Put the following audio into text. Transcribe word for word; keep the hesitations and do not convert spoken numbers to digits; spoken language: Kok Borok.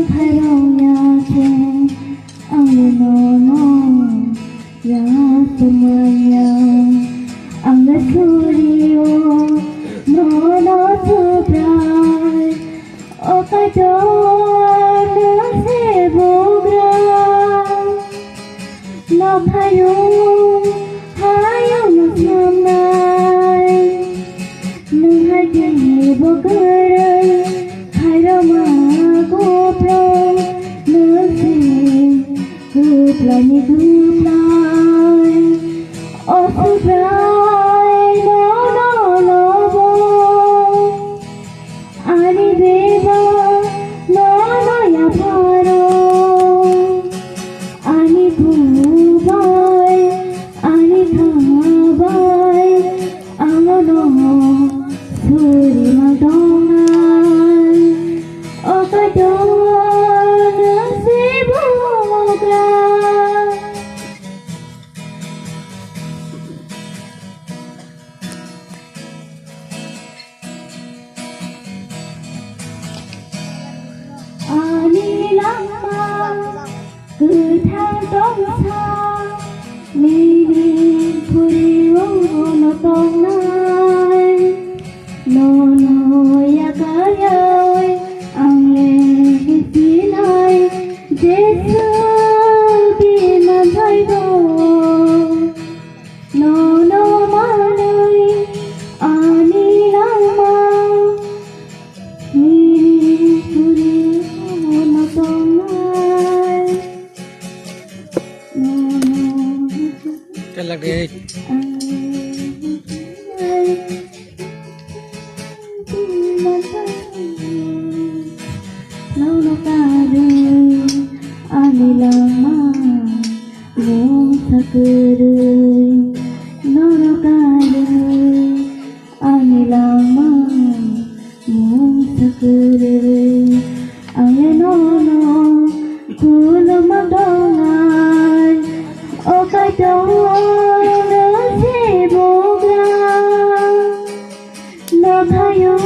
Khairokya khe ang le nono ya swmaya, ang le surio nono Subrai, o Kaitor nwng se bugra. Nokhayung hayung no snamnai, nwng hai khe bo kwrwi khairokma kuplung, nwng se kwplaini kwplai. O Subrai nono lobo. Ani bebak nono yapharo, ani bubai, ani khabai, ang nono suri ma tongnai. O Kaitor nwng se bugra. Ani langma kwthang tongsa, nini khuri-o no tongnai. Nono yakarwi ang le hisinai, Jisu biman phaigo. Nono manwi ani langma, nini khuri-o no tongnai. Nono Kalak de. Nono karwi ani langma mungsa kwrwi. Nono karwi ani langma mungsa kwrwi. Ang le nono khulumma tongnai. O Kaitor nwng se bugra. Nokhayung